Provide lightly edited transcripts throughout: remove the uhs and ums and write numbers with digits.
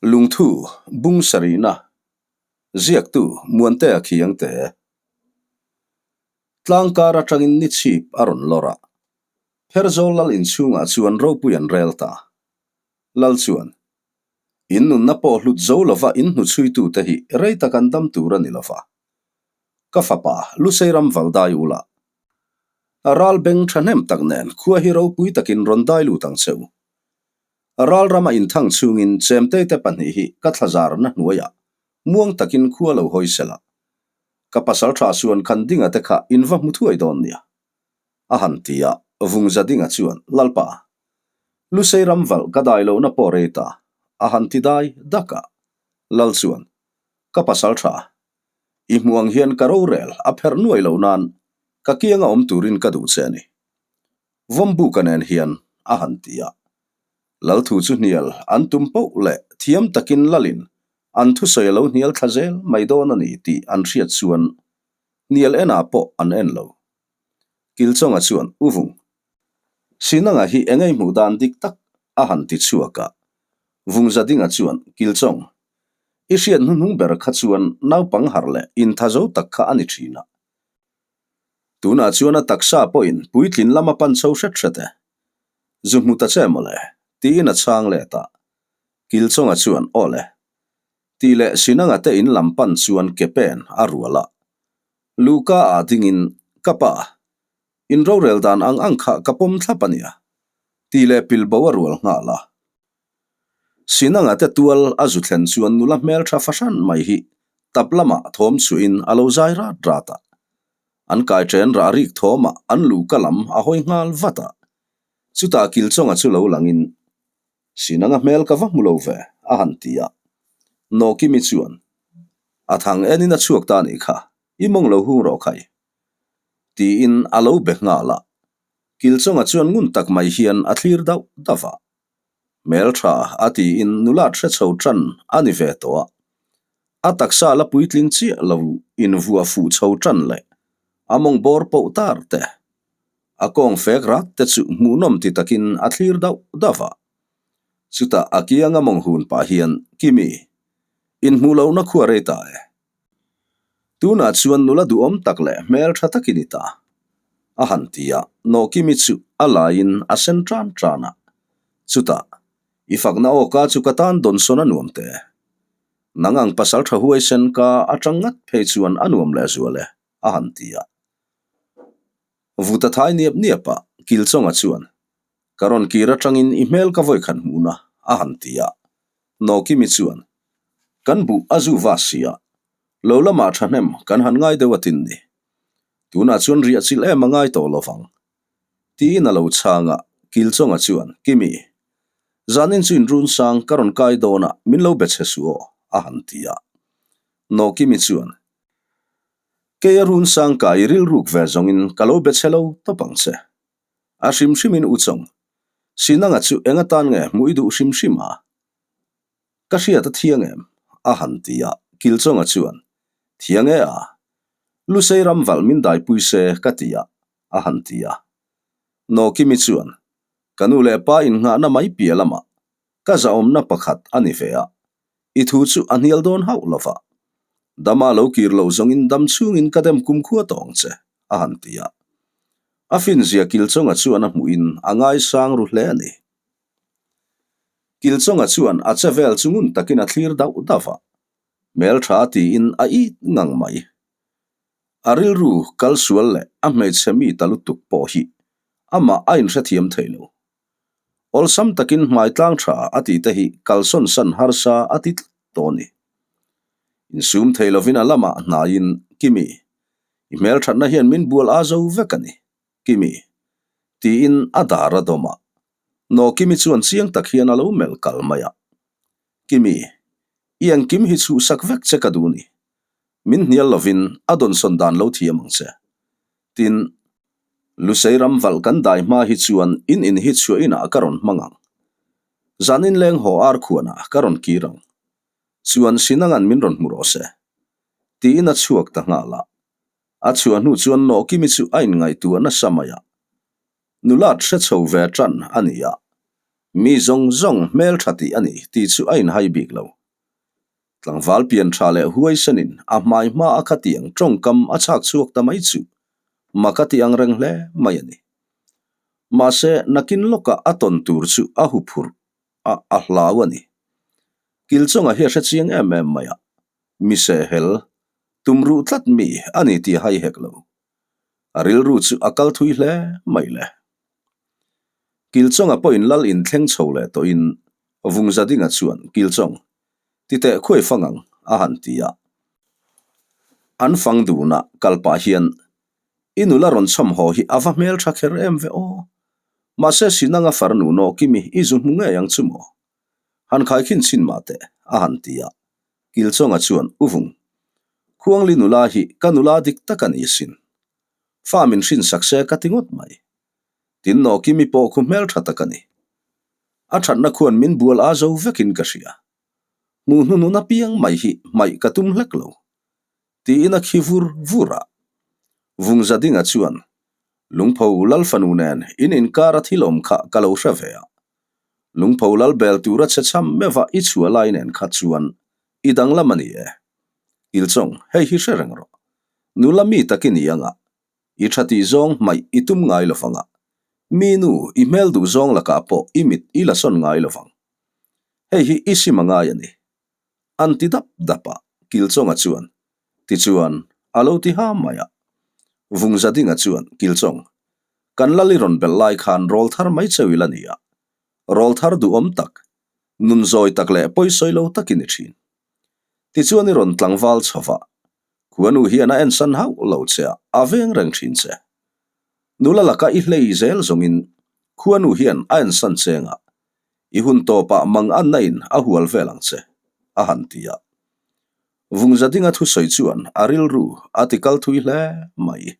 Lungthu bung sarihna ziaktu Muantea Khiangte Tlangkar atangin ni chhip a rawn lawr a, Pherzawl lal inchhungah chuan ropui an rel ta. Lal chuan, In nunna pawh hlut zo lova in hnuchhuitute hi rei tak an dam tur a ni lova. Ka fapa, Lusei ram val dai ula. A ral beng thahnem tak nen khua hi ropui takin rawn dai lut ang che u. Ral rama inthang chhungin chemtei te pahnih hi ka thlazarna hnuaiah muang takin khua lo hawi sela. Ka pasal tha suan khan dinga te kha in va hmu thuai dawn nia. A han ti a, Vungza dinga chuan, Lalpa, Lusei ram valh ka dai lohna pawh rei ta, a han ti dai dak a. Lal chuan, Ka pasal tha, i hmuh ang hian ka rorel a pherh nuai loh nan ka kianga awm turin ka duh che a ni. Vawmbuka nen hian a han ti a. Lalthu chu hnial an tum poh leh thiam takin lalin an thusawi a lo hnial thla zel mai dawn a ni tih an hriat chuan hnial enah pawh an en lo. Kilchawnga chuan U Vung, Sinanga hi engei hmuh dan dik tak a han ti chhuak a. Vungzadinga chuan Kilchawng, i hriat hnuhnung ber kha chuan naupang harh leh intha zo tak kha a ni thin a. Tunah chuan a taksa pawhin puitlin lam a pan chho hret hret e. Zu hmu ta che mawle, tiin a chhang let a. Kilchawnga chuan Aw le. Tih leh Sinanga te in lam pan chuan ke pen a rual a. Luhka ah dingin, Ka pa, in rorel dan ang ang kha ka pawm thlap a nia, tih leh pilbo a rual nghal a. Sinanga te tual a zu thlen chuan nula hmeltha fahran mai hi tap lamah thawm chhuahin a lo zai rat rat a. An kai chen rah rik thawmah an luhka lam a hawi nghal vat a. Chutah Kilchawnga chu lo langin, Sinanga hmel ka va hmu lo ve, a han ti a. Nawkimi chuan, A thang enin a chhuak ta nih kha, i mawng lo hung rawh khai. Tiin a lo be nghal a. Kilchawnga chuan ngun tak mai hian a thlir dauh dauh a. Hmeltha a tiin nulat hre chho tan a ni ve tawh a. A taksa la puitling chiah lo invuah fuh chho tan leh a mawng bawr poh tar te, a kawng fek rat te chu hmuhnawm ti takin a thlir dauh dauh a. Chutah a kianga mawng hun pah hian Kimi, inhmuh lohna khua rei ta e. Tunah chuan nula duhawm tak leh hmel tha takin i ta. A han ti a, Nawkimi chu a laiin a sen tan tan a. Chutah, i fakna awka chu ka tan dawnsawn a nuam te. Nang ang pasal tha huaisen ka atang ngat phei chuan a nuam leh zual e, a han ti a. Vuta thai niap niap a, Kilchawnga chuan, Ka rawn kir atangin i hmel ka vawikhat hmuhna, a han ti a. Nawkimi chuan, Kan buh a zu va si a, lo lamah thahnem kan han ngai deuh atin ni. Tunah chuan riah chilh em a ngai tawh lo vang. Tiin a lo chhang a, Kilchawnga chuan, Kimi, zanin chu inrun sang ka rawn kai dawn a, min lo be che suh aw, a han ti a. Nawkimi chuan, Kei a run sang kai rilruk ve zawngin ka lo be che lo tawp ang che. A hrim hrimin u chawng. Sinanga chu eng atan nge hmuh i duh hrim hrim a? Ka hriat a thiang em? A han ti a, Kilchawnga chuan, Thiang e a. Lusei ram valh min daipui se ka ti a, a han ti a. Nawkimi chuan, Ka nu leh pa innghahna mai piah lamah ka zahawmna pakhat a ni ve a, I thu chu a hnial dawn hauh lo va. Dama lo kir loh zawngin dam chhungin ka dem kumkhua tawh ang che, a han ti a. A finzia Kilchawnga chuan a hmuhin a ngaisang ru hle a ni. Kilchawnga chuan a che vel chu ngun takin a thlir dauh dauh a, hmeltha tiin a it ngang mai. A rilru kal sual leh a hmeichhe mi ta lutuk pawh hi amah a inhrethiam thei lo. Awlsam takin hmai tlang tha a tih te hi kalsawn san harsa a ti tlat tawh a ni. Insum thei lovin a lamah hnaiin, Kimi, i hmelthatna hian min bual a zo vek a ni, Kimi, tiin a dar a dawm a. Naw Kimi chuan chiang tak hian a lo melh kal mai a. Kimi, i engkim hi chhuhsak vek che ka duh ni. Min hnial lovin a dawnsawn dan lo thiam ang che. Tin, Lusei ram valh kan dai hma hi chuan in in hi chhuah inah ka rawn hmang ang. Zan inleng haw ar khuanah ka rawn kir ang. Chuan Sinangan min rawn hmu rawh se. Tiin a chhuak ta nghal a. A chhuah hnu chuan Nawhkimi chu a inngaihtuah nasa mai a. Nulat hre chho ve tan a ni a. Mi zawng zawng hmel tha tih a ni tih chu a inhai bik lo. Tlangval pian tha leh huaisenin a hmai hma a khatiang tawngkam a chhak chhuak ta mai chu mak a ti ang reng hle mai a ni. Mahse, nakin lawkah a tawn tur chu a huphurh a, a hlau a ni. Kilchawnga hi a hre chiang em em mai a, mi sehhel, tumruh tlat mi a ni tih a hai hek lo. A rilru chu a kal thui hle mai le. Kilchawnga pawhin lal inthleng chho leh tawhin Vungzadinga chuan Kilchawng, titeh khuai fang ang a han ti a. An fang duna kal pah hian I nula rawn chham haw hi a va hmel tha kher em ve aw. Mahse Sinanga farnu Nawkimi i zu hmu ngei ang chu maw? Han khaikhin chhin mah teh a han ti a. Kilchawnga chuan U Vung, Khuangli nula hi ka nula dik tak a ni sin. Fa min hrinsak se ka ti ngawt mai. Tin Nawkimi pawh khu hmel tha tak a ni. A thatna khuan min bual a zo vekin ka hria. Hmuh hnunun apiang mai hi hmaih ka tum hlek lo. Tiin a khi vur vur a. Vungzadinga chuan, Lungpho lal fanu nen in inkar a thil awm kha ka lo hre ve a. Lungpho lal bel tura che cham meuh a i chhuah lai nen kha chuan i danglam a ni e. Kilchawng, hei hi hre reng rawh. Nula mi tak i ni anga, i tha tih zawng hmaih i tum ngai lo vang a, mi nu i hmel duh zawng lakah pawh i mit i la sawn ngai lo vang. Hei hi i sim a ngai a ni. An ti dap dap a, Kilchawnga chuan, Tichuan, a lo ti ha mai a. Vungzadinga chuan, Kilchawng, kan lal i rawn belh lai khan rawl thar mai cheu ila ni a. Rawl thar duhawm tak, nun zawi tak leh pawisawi lo tak i ni thin. Tichuan i rawn tlangval chho va, Khuanu hian a ensan hauh lo che a, a veng reng thin che. Nula laka i hlei zel zawngin khuanu hian a ensan che ngah. I hun tawpah mang anna in a hual vel ang che, a han ti a. Vungzadinga thusawi chuan a rilru a ti kal thui hle mai.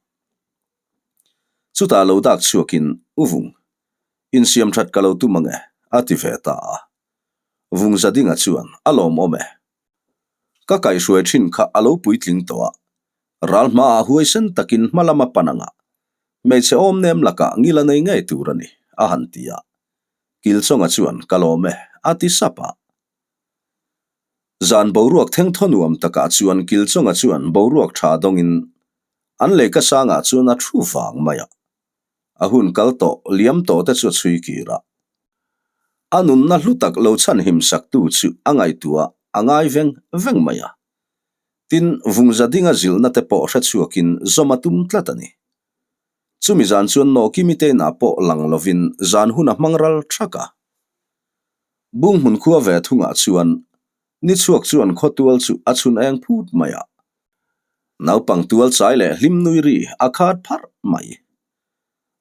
Chutah lo dak chhuakin, U Vung, insiam that ka lo tum ang e, a ti ve ta a. Vungzadinga chuan a lawmawm e. Ka kaihhruai thin kha a lo puitling tawh a, ral hmaah huaisen takin hma lama pan anga hmeichhe awm nem lakah ngil a nei ngei tur a ni, a han ti a. Kilchawnga chuan ka lawm e, a ti sap a. Zan boruak thengthaw nuam takah chuan Kilchawnga chuan boruak tha dawngin an leika sangah chuan a thu vang mai a. A hun kal tawh liam tawh te chu a chhui kir a. A nunna hlu tak lo chhan him saktu chu a ngaihtuah a ngai veng veng mai a. Tin, Vungza dinga zilhna te pawh hre chhuakin zawm a tum tlat a ni. Chumi zan chuan Nawkimi te inah pawh lang lovin zan hun a hmang ral thak a. Bung hmun khua ve thungah chuan ni chhuak chuan khawtual chu a chhun eng phut mai a. Naupang tual chai leh hlim nui ri a khat pharh mai.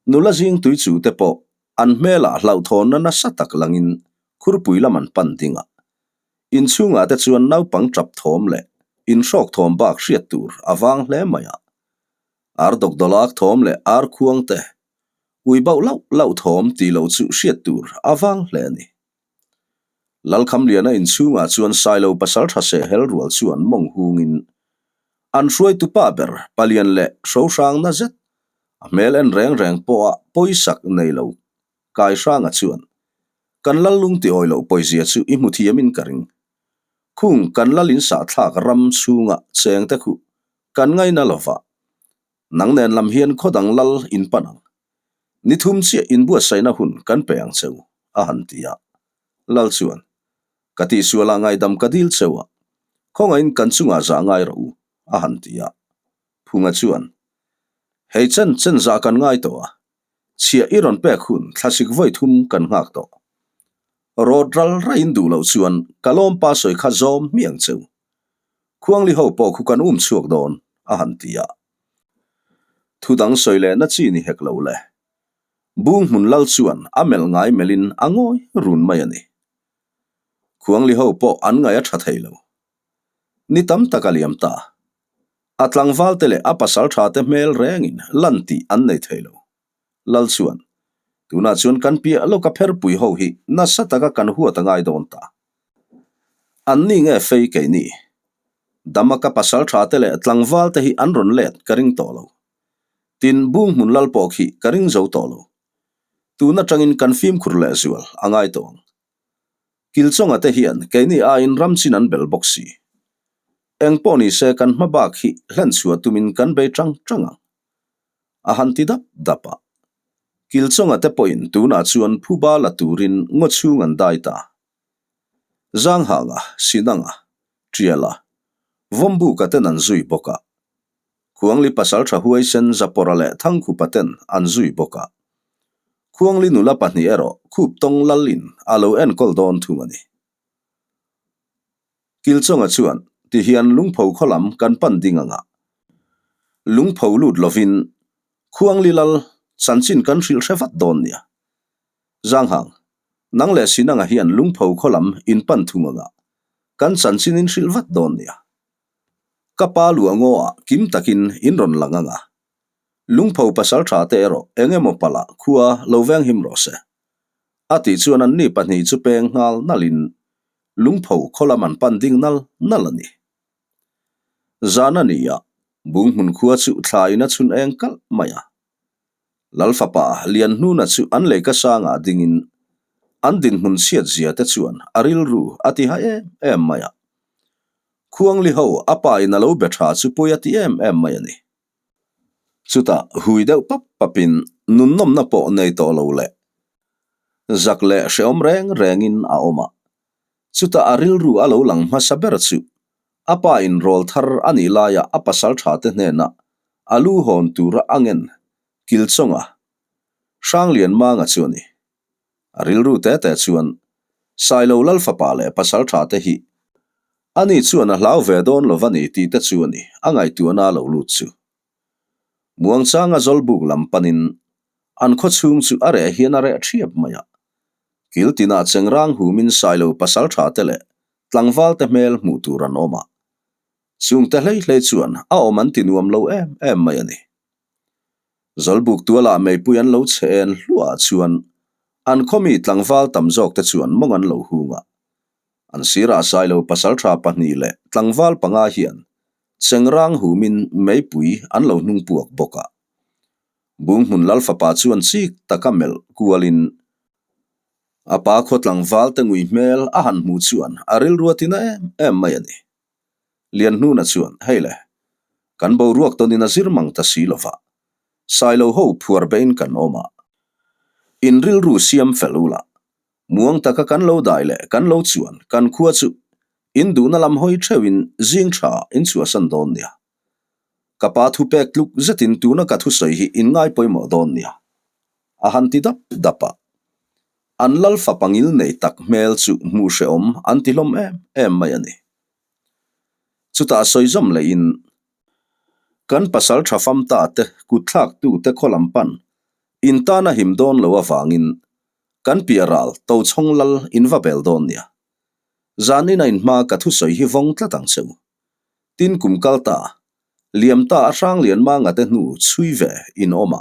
Nula zing tui chu te pawh an hmelah hlauhthawnna nasa tak langin khurpui lam an pan ding a. Inchhungah te chuan naupang tap thawm leh inhrawk thawm bak hriat tur a vang hle mai a. Ar dawkdawlak thawm leh ar khuang te ui bauh lauh lauh thawm tih loh chu hriat tur a vang hle a ni. Lalkhamliana inchhungah chuan Sailo pasal tha seh hel rual chuan mawng hungin an hruaitu pa ber palian leh hrohrangna zet a hmel en reng reng pawha pawisak nei lo Kaihranga chuan kan lal lung ti awi loh pawizia chu i hmu thiamin ka ring. Khung kan lal in sahthlak ram chhunga chengte khuh kan ngaina lova nang nen lam hian khaw dang lal in pan ang. Ni thum chiah inbuatsaihna hun kan pe ang cheu, a han ti a. Lal chuan, Ka tihsualah ngaidam ka dil cheu a, khawngaihin kan chungah zah ngai rawh u, a han ti a. Phunga chuan, Hei chen chen zah kan ngai tawh a, chhiah i rawn pek hun thlasik vawi thum kan nghak tawh. Rawt ral raiin duh loh chuan ka lawmpa sawi kha zawm hmiang cheu. Khuangli ho pawh khu kan um chhuak dawn, a han ti a. Thu dang sawi leh na chi ni hek lo le. Bung hmun lal chuan a melh ngai melhin a ngawi run mai a ni. Khuangli ho pawh an ngaih a tha thei lo. Ni tam tak a liam ta. A tlangval te leh a pasal tha te hmel rengin lan tih an nei thei lo. Lal chuan, Tunah chuan kan piah lawka pherpui ho hi nasa taka kan huat a ngai dawn ta. An ni nge fei keini? Dama ka pasal tha te leh tlangval te hi an rawn let ka ring tawh lo. Tin, bung hmun lal pawh khi ka ring zo tawh lo. Tun atangin kan fimkhur lehzual a ngai tawh ang. Kilchawnga te hian keini aiin ram chin an bel bawk si. Eng pawh ni se kan hma bak hi hlenchhuah tumin kan bei tang tang ang. A han ti dap dap a. Kilchawnga te pawhin tunah chuan phuba la turin ngaw chhung an dai ta. Zanghanga, Sinanga, Tiala, Vawmbuka ten an zui bawk a. Khuangli pasaltha huaisen Zapawra leh Thangkhupa ten an zui bawk a. Khuangli nula pahnih erawh Khuptawng Lalin a lo enkawl dawn thung a ni. Kilchawnga chuan tihian lungpho khaw lam kan pan ding anga lungpho lut lovin Khuangli Lal chanchin kan hrilh hre vat dawn nia. Zanghang, nang leh Sinanga hian lungpho khaw lam in pan thung anga kan chanchin in hrilh vat dawn nia. Ka pa luah ngaw ah kim takin in rawn lang anga lungpho pasal tha te erawh eng emaw palh ah khua lo veng him rawh se. A tih chuan anni pahnih chu peng nghal nalhin lungpho khaw lam an pan ding nal nal a ni. Zan a ni a, Bunghmun khua chu thla in a chhun eng kalh mai a. Lal fapa Lianhnuna chu an leika sangah dingin an dinhmun chhiat zia te chuan a rilru a ti ha em em mai a. Khuangli ho a pa in a lo be tha chu pawi a ti em em mai a ni. Chutah hui deuh pap papin nunnawmna pawh nei tawh lo leh zak leh hrehawm reng rengin a awm a. Chutah a rilru a lo lang hmasa ber chu a pa in rawl thar a nih laia a pasal tha te hnena a lu hawn tura a ngen Kilchawnga Hranglianmanga chu a ni. A rilru te te chuan Sailo Lal fapa leh pasal tha te hi ani chuan a hlau ve dawn lo va ni tih te chu a ni a ngaihtuahna a lo lut chu. Muangchanga Zawlbuk lam panin an khaw chhung chu a reh hian a reh thiap mai a. Kil tinah chengrang humin Sailo pasal tha te leh tlangval te hmel hmuh tur an awm a. Chungte hlei hlei chuan a awm an ti nuam lo em em mai a ni. Zawlbuk tualah meipui an lo chhe en hluah chuan an khawmi tlangval tam zawk te chuan mawng an lo hung a. An sirah Sailo pasaltha pahnih leh tlangval panga hian chengrang humin meipui an lo hnung puak bawk a. Bunghmun Lal fapa chuan chik taka melh kualin a pa khaw tlangval te ngui hmel a han hmuh chuan a rilru a tina em em mai a ni. Lianhnuna chuan, Hei le, kan boruak tawnin a zir mang ta si lova, Sailo ho phuar bein kan awm a, in rilru siam fel ula, muang taka kan lo dai leh kan lo chuan kan khua chu in duhna lam hawi theuhin zing tha in chhuahsan dawn nia. Ka pa thu pek tluk zetin tuna ka thusawi hi in ngai pawimawh dawn nia. A han ti dap dap a. An lal fapa ngil nei tak hmel chu hmuh hrehawm an ti hlawm em em mai a ni. Chutah sawi zawm lehin, Kan pasal tha fam ta te kut thlak tu te khaw lam pan in tan a him dawn lo avangin kan piah ral to chhawng lal in va bel dawn nia. Zanin a in hma ka thusawi hi vawng tlat ang che u. Tin kum kal ta, liam ta a hrang lian manga te hnu chhui ve in awm a.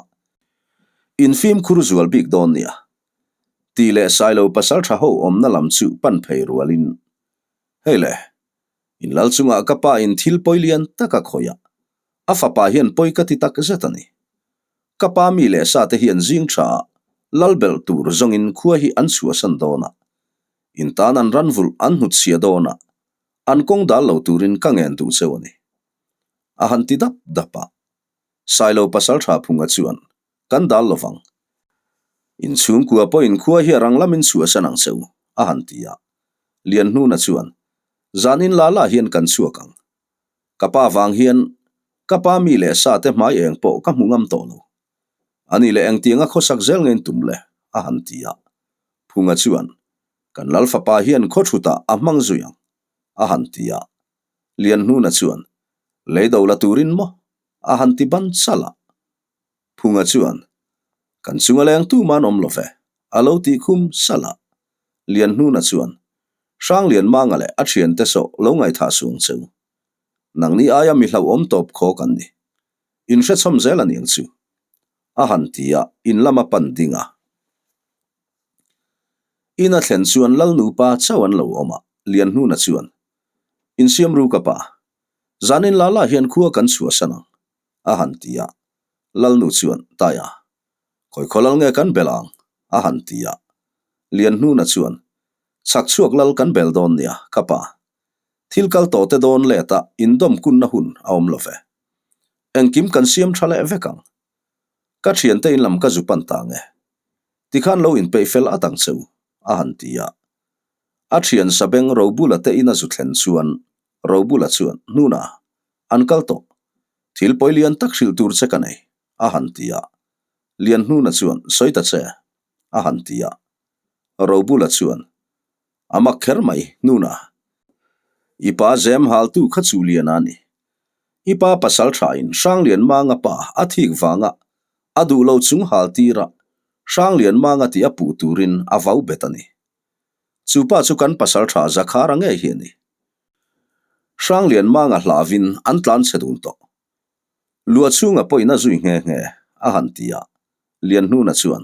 In fimkhur zual bik dawn nia. Tih leh Sailo pasal tha ho awmna lam chu pan phei rualin, Hei le, in lal chungah ka pa in thil pawi lian tak a khawih a, a fapa hian pawi ka ti tak zet a ni. Ka pa mi leh sa te hian zing tha ah lal belh tur zawngin khua hi an chhuahsan dawn a, in tan an ran vulh an hnutchhiah dawn a, an kawng dal lo turin ka ngen duh cheu a ni. A han ti dap dap a. Sailo pasal tha phunga chuan, Kan dal lo vang. Inchhungkua pawhin khua hi a rang lamin chhuahsan ang cheu, a han ti a. Lianhnuna chuan, Zanin la la hian kan chhuak ang. Ka pa vang hian ka pa mi leh sa te hmai eng pawh ka hmu ngam tawh lo. Ani leh engtianga khawsak zel ngein tum le, a han ti a. Phunga chuan, Kan lal fapa hian khaw thutah a hmang zui ang, a han ti a. Lianhnuna chuan, Lei do la turin maw? a han ti ban chalh a. Phunga chuan, Kan chunga leng tuman awm lo ve, a lo tih khum salh a. Lianhnuna chuan, Hranglianmanga leh a thiante sawh lo ngaihthah suang che u. Nangni aia mi hlauhawm tawp khaw kan ni. In hrechhawm zel a niang chu. A han ti a, in lama pan ding a. In a thlen chuan Lal nupa chauh an lo awm a, Lianhnuna chuan, Insiam ru ka pa. Zanin la la hian khua kan chhuahsan ang. A han ti a, Lalnu chuan, Taia, khawi khaw lal nge kan bel ang? A han ti a. Lianhnuna chuan, Chhak chhuak lal kan bel dawn nia, ka pa. Thil kal tawh te dawn let a indawm kunna hun a awm lo ve. Engkim kan siam tha leh vek ang. Ka thiante in lam ka zu pan ta nge. Tikhan lo inpeih fel at ang che u, a han ti a. A thian Sabeng Robula te in a zu thlen chuan Robula chuan, Hnuna, an kal tawh. Thil pawi lian tak hrilh tur che ka nei, a han ti a. Lianhnuna chuan, Sawi ta che, a han ti a. Robula chuan, A mak kher mai, Hnuna. I pa zem haltu kha chu lian a ni. I pa pasal thain Hranglianmanga pa a thik vanga a duh lo chung hal tira Hranglianmanga tih a puh turin a vau bet a ni. Chu pa chu kan pasal tha Zakhara ngei hi a ni. Hranglianmanga hlavin an tlan chhe dun tawh. Lua chhunga pawhin a zui nghe nghe, a han ti a. Lianhnuna chuan,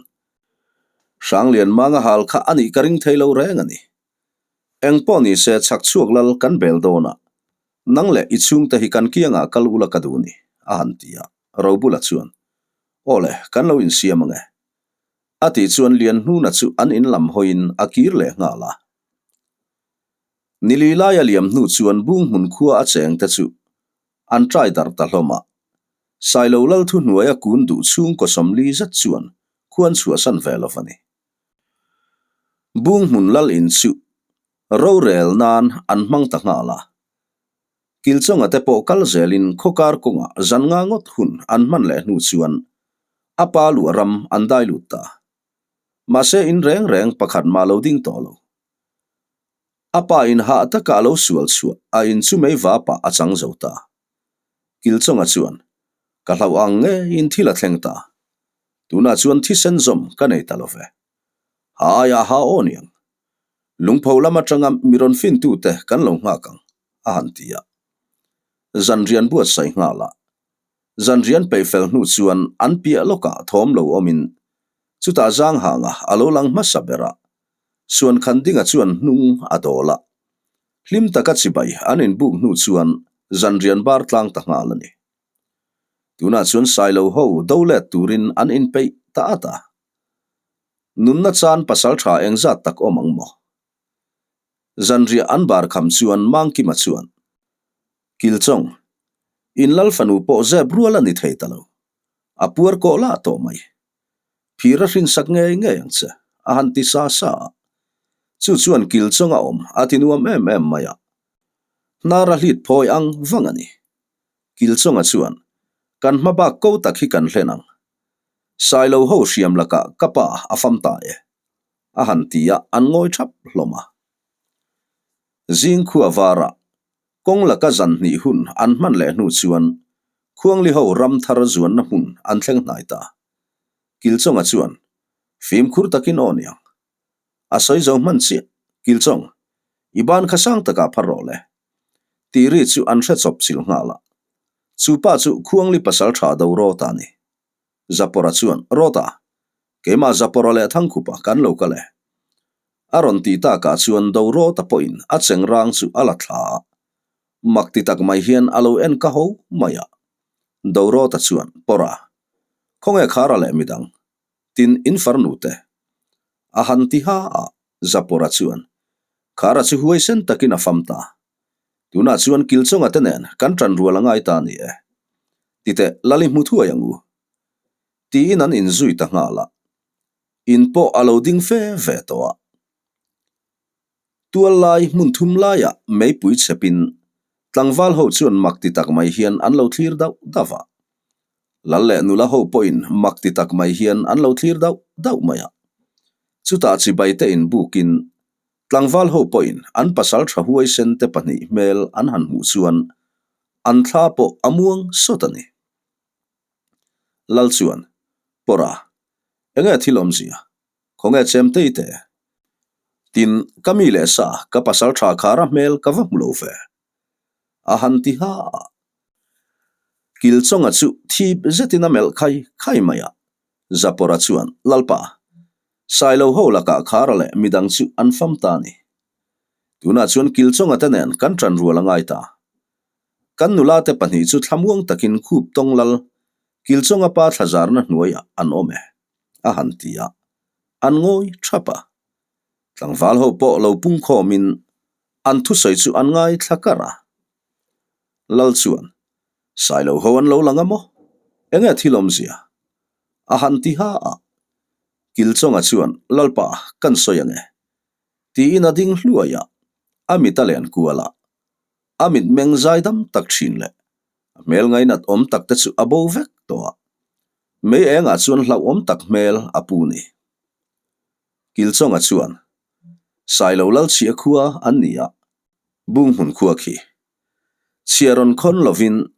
Hranglianmanga hal kha a nih ka ring thei lo reng a ni. Eng pawh ni se chhak chhuak lal kan bel dawn a, nang leh i chhungte hi kan kiangah kal ula ka duh ni, a han ti a. Robula chuan, Aw le, kan lo insiam ang e. A tih chuan Lianhnuna chu an in lam hawiin a kir leh nghal a. Nili laia liam hnu chuan Bunghmun khua a chengte chu An trai darh ta hlawm a. Sailo lal thuhnuaia kun duh chhungkaw 40 zet chuan khuan chhuahsan ve lo a ni. Bunghmun lal in chu rorel nan an hmang ta nghal a. Kilchawnga te pawh kal zelin khawkar kawngah zan nga ngawt hun an hman leh hnu chuan a pa luah ram an dai lut ta. Mahse in reng reng pakhat mah lo ding tawh lo. A pa in hah taka a lo sual chhuah a in chu mei va pah a chang zo ta. Kilchawnga chuan, Ka hlauh ang ngeiin thil a thleng ta. Tunah chuan thisen zawm ka nei ta lo ve. Ha aiah ha aw niang. Lungpho lam atanga mi rawn fintute kan lo nghak ang, a han ti a. Zanrian buatsaih nghal a. Zanrian peih fel hnu chuan an piah lawkah thawm lo awmin chutah Zanghanga a lo lang hmasa ber a. Suan Khandinga chuan hnung a dawl a. Hlim taka chibai an inbuk hnu chuan zanrian bar tlang ta nghal a ni. Tunah chuan Sailo ho do let turin an inpeih ta at a. Nunna chan pasal tha engzat tak awm ang maw? Zanriah an bar kham chuan Mangkima chuan, Kilchawng, in lal fanu pawh zep rual a ni thei ta lo. A puar kawh lah tawh mai. Phir a hrinsak ngei ngei ang che, a han ti sa sa a. Chu chuan kil chawnga awm a ti nuam em em mai a. Hnar a hlit phawi ang vang a ni. Kil chawnga chuan, Kan hma bak ko tak hi kan hlen ang. Sailo ho hriam lakah ka pa a fam ta e, a han ti a, an ngawi thap hlawm a. Zing khua varah Kawng laka zan hnih hun an hman leh hnu chuan Khuangli ho ram thar zuanna hmun an thleng hnai ta. Kilchawnga chuan fimkhur takin aw niang. A sawi zo hman chiah, Kilchawng, i ban kha sang takah phar rawh le. Tih ri chu an hre chawp chilh nghal a. Chu pa chu Khuangli pasal tha do rawt a ni. Zapawra chuan, Rawta, keimah Zapawra leh Thangkhupa kan lo kal e. A rawn tih takah chuan Dorawta pawhin a chengrang chu a la thla a, mak ti tak mai hian a lo en ka ho mai a. Dorawta chuan, Pawra, khawnge Khara leh midang, tin in farnu te? A han ti ha a, Zapawra chuan, Khara chu huaisen takin a fam ta. Tunah chuan Kilchawnga te nen kan ṭan rual a ngai ta a ni e. Titeh, Lali hmu thuai ang u. Tiin an inzui ta nghal a. In pawh a lo ding fe ve tawh a. Tual lai hmun thum laiah meipui chhepin tlangval ho chuan mak ti tak mai hian an lo thlir dauh dauh a. Lal leh nula ho pawhin mak ti tak mai hian an lo thlir dauh dauh mai a. Chutah chibai te inbukin tlangval ho pawhin an pasal tha huaisen te pahnih hmel an han hmuh chuan an thla pawh a muang sawt a ni. Lal chuan, Pawra, enge thil awmzia? Khawnge chem tei te? Tin, ka mi leh sa, ka pasal tha khara hmel ka va hmu lo ve. A han ti ha a. Kilchawnga chu thip zetin a melh khai khai mai a. Zapawra chuan, Lalpa, Sailo ho lakah khara leh midang chu an fam ta a ni. Tunah chuan Kilchawnga te nen kan ṭan rual a ngai ta. Kan nula te pahnih chu thlamuang takin khup tawng lal Kilchawnga pa thlazarna hnuaiah an awm e, a han ti a. An ngawi thap a. Tlangval ho pawh lo pungkhawmin an thusawi chu an ngaithla kar a. Lal chuan, Sailo ho an lo lang a maw? Enge thil awmzia? A han ti ha a. Kilchawnga chuan, Lalpa, kan sawi ange. Tiin a ding hluai a, a mit a len kual a. A mitmeng zaidam tak thin leh a hmel ngainat awm tak te chu a bo vek tawh a. Mei engah chuan hlauhawm tak hmel a pu ni. Kilchawnga chuan, Sailo Lalchhia khua an ni a, Bunghmun khua khi. Chhia rawn khawn lovin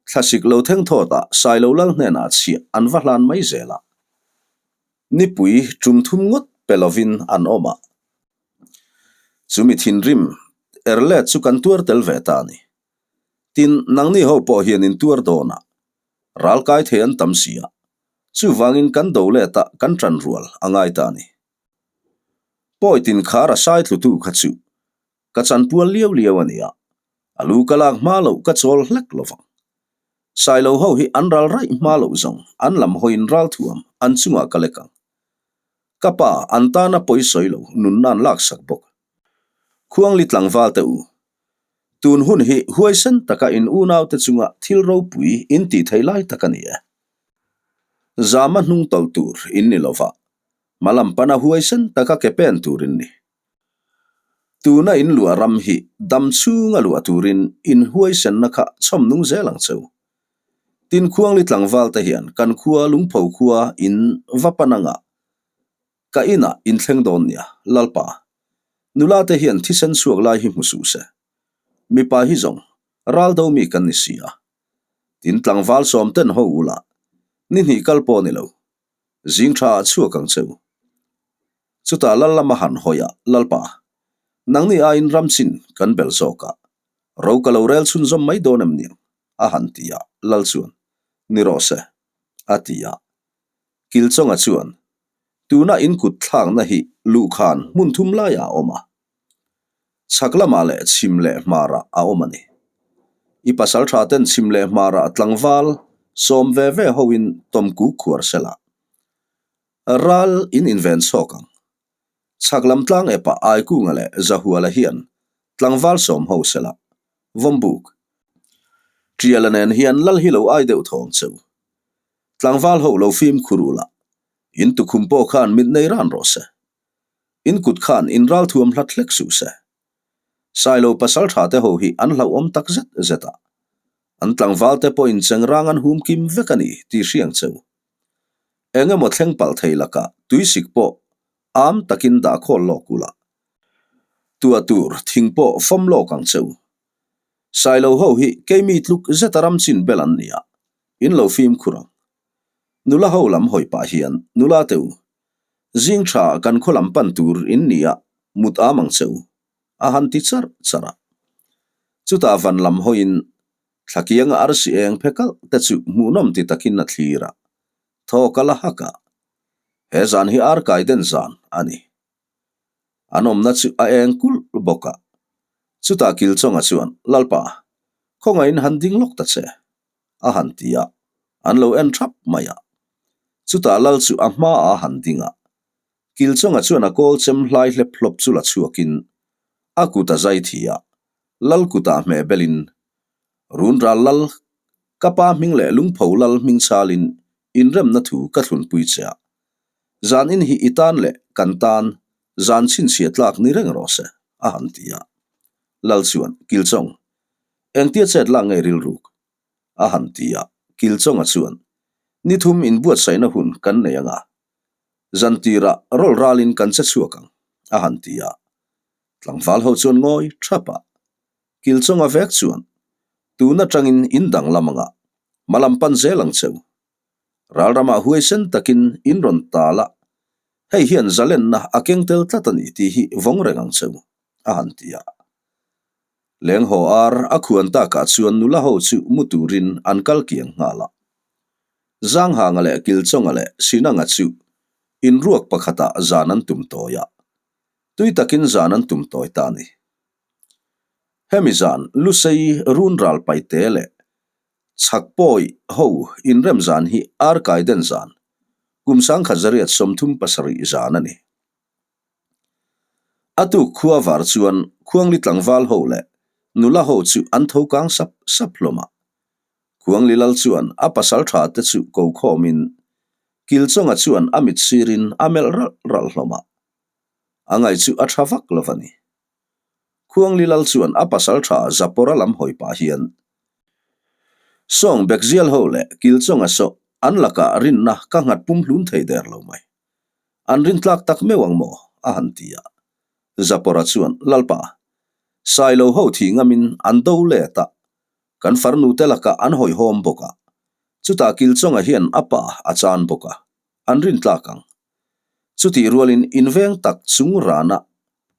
thlasik lo theng thawtah Sailo Lal hnenah chhiah an va hlan mai zel a. Nipui tum thum ngawt pe lovin an awm a. Chumi thinrim er let chu kan tuar tel ve ta a ni. Tin, nangni ho pawh hian in tuar dawn a, ral kai thei an tam si a, chuvangin kan do let a kan tan rual a ngai ta a ni. Pawi tin khar a sai tlutu kha chu ka chanpual liau liau a nia, a lu ka lak hma loh ka chawl hlek lo vang. Sailo ho hi an ral raih hma loh zawng an lam hawiin ral thuam an chungah ka lek ang. Ka pa an tana pawi sawi lo nunna an laksak bawk. Khuangli tlangval te u, tun hun hi huaisen taka in unaute chunga thil ropui in tih theih lai tak a ni e. Zama hnung tawlh tur in ni lova, hmalam pana huaisen taka ke pen tur in ni. Tuna in luah ram hi dam chhunga luah turin in huaisenna kha chhawm nung zel ang cheu. Tin Khuangli tlangval te hian kan khua Lungpho khua in va pan anga ka inah in thleng dawn nia, Lalpa. Nula te hian thisen chhuak lai hi hmu suh se. Mipa hi zawng ral do mi kan ni si a. Tin tlangval sawm ten ho ula ni hnih kal pawh ni lo. Zing tha ah chhuak ang cheu. Chutah lal lama han hawi a, Lalpa, nangni aiin ram chin kan bel zawk a, ro ka lo rel chhunzawm mai dawn em niang? a han ti a, lal chuan, Ni rawh se, a ti a. Kilchawnga chuan, Tuna in kut thlakna hi luhkhan hmun thum laiah a awm a, chhak lamah leh chhim leh hmarah a awm a ni. I pasal tha ten chhim leh hmarah tlangval sawm ve ve hoin tawmkuk khuar sela, Ral in inven chhawk ang. Chhak lam tlang epah Aikunga leh Zahuala hian tlangval sawm ho sela, Vawmbuk. Tiala nen hian lal hi lo ai deuh thawng cheu. Tlangval ho lo fimkhur ula, in tukhum pawh khan mit nei ran rawh se. In kut khan in ral thuam hlat hlek suh se. Sailo pasal tha te ho hi an hlauhawm tak zet zet a. An tlangval te pawhin chengrang an hum kim vek a ni tih hriang cheu. Eng emaw thleng palh thei lakah tuisik pawh am takin dah khawl lawk ula. Tua tur thing pawh fawm lawk ang che u. Sailo ho hi keimi tluk zeta ram chin bel an nia, in lo fimkhur ang. Nula ho lam hawi pah hian nula te u, zing tha kan khaw lam pan tur in nia mut am ang che u, a han ti charh charh a. Chutah van lam hawiin Thlakianga arsi eng phe kalh te chu hmuhnawm ti takin a thlir a, thawk a la hak a. He zan hi arkai den zan a ni. An awmna chu a eng kulh bawk a. Chutah Kilchawnga chuan, Lalpa, khawngaihin han ding lawk ta che, a han ti a, an lo en thap mai a. Chutah Lal chu a hmaah a han ding a. Kilchawnga chuan a kawl chem hlai hlep hlawp chu la chhuakin a kut a zai thi a, Lal kutah hmeh belin, Runral Lal, ka pa hming leh Lungpho Lal hming chalin inremna thu ka thlunpui che a. Zan in hi i tan leh kan tan zan chhinchhiah tlak ni reng rawh se, a han ti a. Lal chuan, Kilchawng, engtia chet lak nge rilruk? a han ti a. Kilchawnga chuan, Ni thum inbuatsaihna hun kan nei anga, zan tirah rawlh ralin kan che chhuak ang, a han ti a. Tlangval ho chuan ngawi thap a, Kilchawnga vek chuan, Tun atangin in dang lam anga, hma lam pan zel ang cheu. Ral ramah huaisen takin in rawn tal a, hei hian zalenna a keng tel tlat a ni tih hi vawng reng ang cheu, a han ti a. Leng haw ar a khuan takah chuan nula ho chu mu turin an kal kiang nghal a. Zanghanga leh Kilchawnga leh Sinanga chu inruak pakhatah zan an tum tawi a. Tui takin zan an tum tawi ta a ni. Hemi zan Lusei run ral paite leh chhak pawi ho inrem zan hi Arkai den zan. Kum 1837 zan a ni. A tuk khua var chuan Khuangli tlangval ho leh nula ho chu an tho kang sap sap hlawm a. Khuangli lal chuan a pasal tha te chu ko khawmin Kilchawnga chuan a mit sirin a melh ralh ralh hlawm a. A ngaih chu a tha vak lo a ni. Khuangli lal chuan a pasal tha Zapora lam hawi pah hian Sawng Bekzial ho leh Kilchawnga saw an lakah rinna ka nghat pumhlum thei der lo mai. An rintlak tak meuh ang maw? a han ti a. Zapora chuan, Lalpa, Sailo ho thih ngamin an do let a, kan farnute lakah an hawihhawm bawk a, chutah Kilchawnga hian a pa a chan bawk a, an rintlak ang. Chutih rualin inveng tak chung rana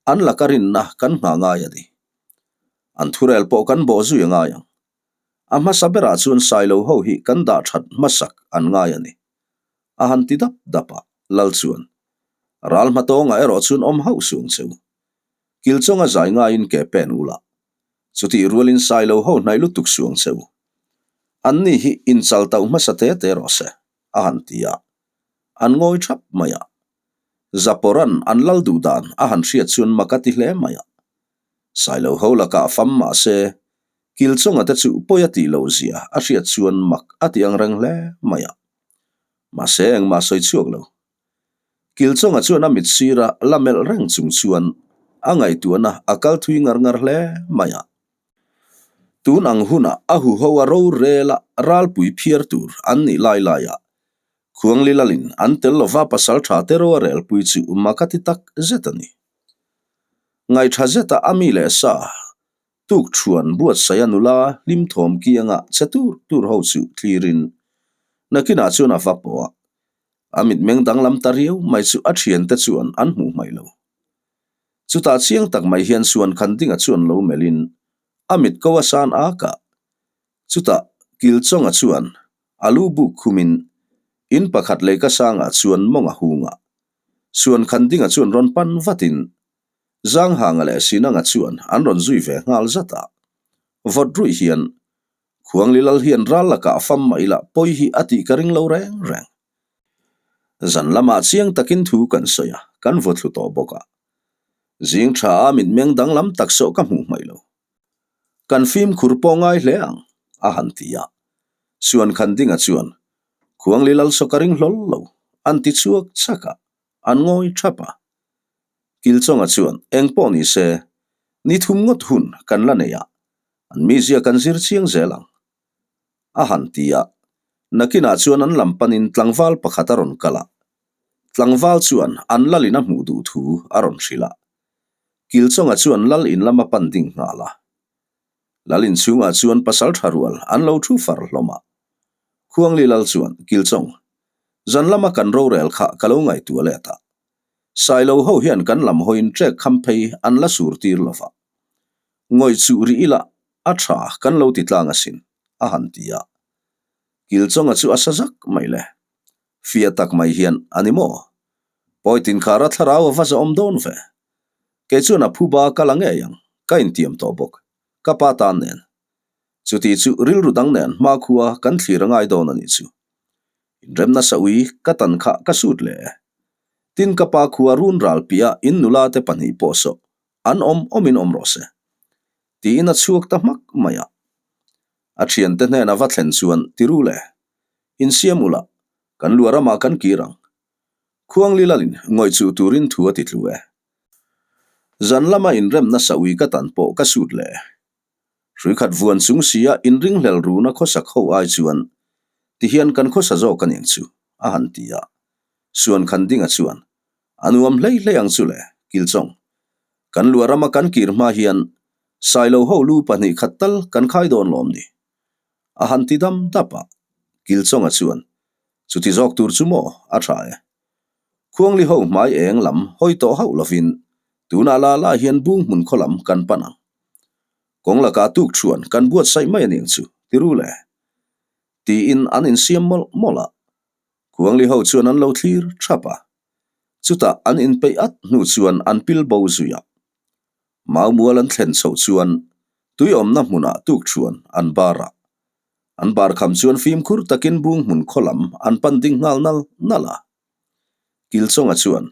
an laka rinna kan nghah ngai a ni. An thurel pawh kan bawh zui a ngai ang. A hmasa berah chuan Sailo ho hi kan dah that hmasak an ngai a ni. A han ti dap dap a, Lal chuan, Ral hmatawngah erawh chuan awm hauh suang che u. Kilchawnga zai ngaiin ke pen ula. Chutih rualin Sailo ho hnaih lutuk suang che u. Anni hi inchal tauh hmasa te te rawh se, a han ti a. An ngawi thap mai a. Zaporan an lal duh dan a han hriat chuan mak a ti hle mai a. Sailo ho lakah fam mah se, Kilchawnga te chu pawi a tih loh zia a hriat chuan mak a ti ang reng hle mai a. Mahse engmah sawi chhuak lo. Kilchawnga chuan a mit sira la melh reng chung chuan a ngaihtuahna a kal thui ngar ngar hle mai a. Tun ang hunah a huho a rorel a ralpui phiar tur an nih lai laiah Khuangli lalin an tel lova pasal tha te ro a relpui chu mak a ti tak zet a ni. Ngaihṭha zeta a mi leh sa tuk ṭhuan buatsaih a nula hlim thawm kianga che tur tur ho chu thlirin nakinah chuan a va pawh a, a mitmeng danglam ta riau mai chu a ṭhiante chuan an hmuh hmaih lo. Chutah chiang tak mai hian suan khan dinga chuan lo melhin a mit ko a san ak a, chutah Kilchawnga chuan a lu buk khumin in pakhat lei ka sangah chuan mawng a hung a, Suan khan dinga chuan rawn pan vatin Zanghanga leh Sinanga chuan an rawn zui ve nghal zat a. Vawt ruih hian Khuangli lal hian ral lakah fam mah ila pawi hi a tih ka ring lo reng reng. Zan lamah chiang takin thu kan sawi a, kan vaw thlu tawh bawk a. Zing tha a mitmeng danglam tak sawh ka hmuh hmaih lo. Kan fimkhur pawh ngai hle ang, a han ti a. Suan khan dinga chuan Khuangli lal saw ka ring hlawl lo, an ti chhuak chak a, an ngawi thap a. Kilchawnga chuan eng pawh ni se, ni thum ngawt hun kan la nei a, an mizia kan zir chiang zel ang, a han ti a. Nakinah chuan an lam panin tlangval pakhat a rawn kal a, tlangval chuan an lalin a hmuh duh thu a rawn hrilh a. Kilchawnga chuan lal in lam a pan ding nghal a. Lal inchhungah chuan pasal tha rual an lo thu far hlawm a. Khuangli lal chuan, Kilchawng, zan lama kan rorel kha ka lo ngaihtuah let a. Sailo ho hian kan lam hawiin trek kham phei an la sur tir lo va. Ngawih chuh rih ila a tha kan lo ti tlang asin, a han ti a. Kilchawnga chu a sa zak mai le. Fia tak mai hian, A ni maw? Pawi tinkhara thlarau a va zahawm dawn ve. Kei chuan a phuba ka la ngei ang, ka intiam tawh bawk, ka pa tan nen. Chuti chu rilru dang nen hmakhua kan thlir a ngai dawn a nih chu. Inrem nasa ui ka tan kha ka sut leh e. Tin ka pa khua run ral piah in nula te pahnih pawh sawh an awm awmin awm rawh se. Tiin a chhuak ta hmak mai a. A thiante hnena va thlen chuan tiru le, insiam ula, kan luah ramah kan kir ang. Khuangli lalin ngawih chuh turin thu a ti tlu e. Zan lama inrem nasa ui ka tan pawh ka sut leh e. Hrui khat vuan chung sia inringhlel runa khawsak ho ai chuan tihian kan khawsa zawk a ning chu, a han ti a. Suan khan dinga chuan, A nuam hlei hlei ang chu le, Kilchawng. Kan luah rama kan kir hma hian Sailo ho lu pahnih khat tal kan khai dawn lawm ni? A han ti dam dap a. Kilchawnga chuan, Chuti zawk tur chu maw? A tha e. Khuangli ho hmai eng lam hawi tawh hauh lovin tunah la la hian bung hmun khaw lam kan pan ang. Kawng lakah tuk chuan kan buatsaih mai a ning chu, ti ru le. Tiin an insiam mawlh mawlh a. Khuangli ho chuan an lo thlir thap a. Chutah an inpeih at hnu chuan an pil bo zui a. Maumual an thlen chhoh chuan tui awmna hmunah tuk chuan an bar a. An bar kham chuan fimkhur takin bung hmun khaw lam an pan ding nghal nal nal a. Kilchawnga chuan,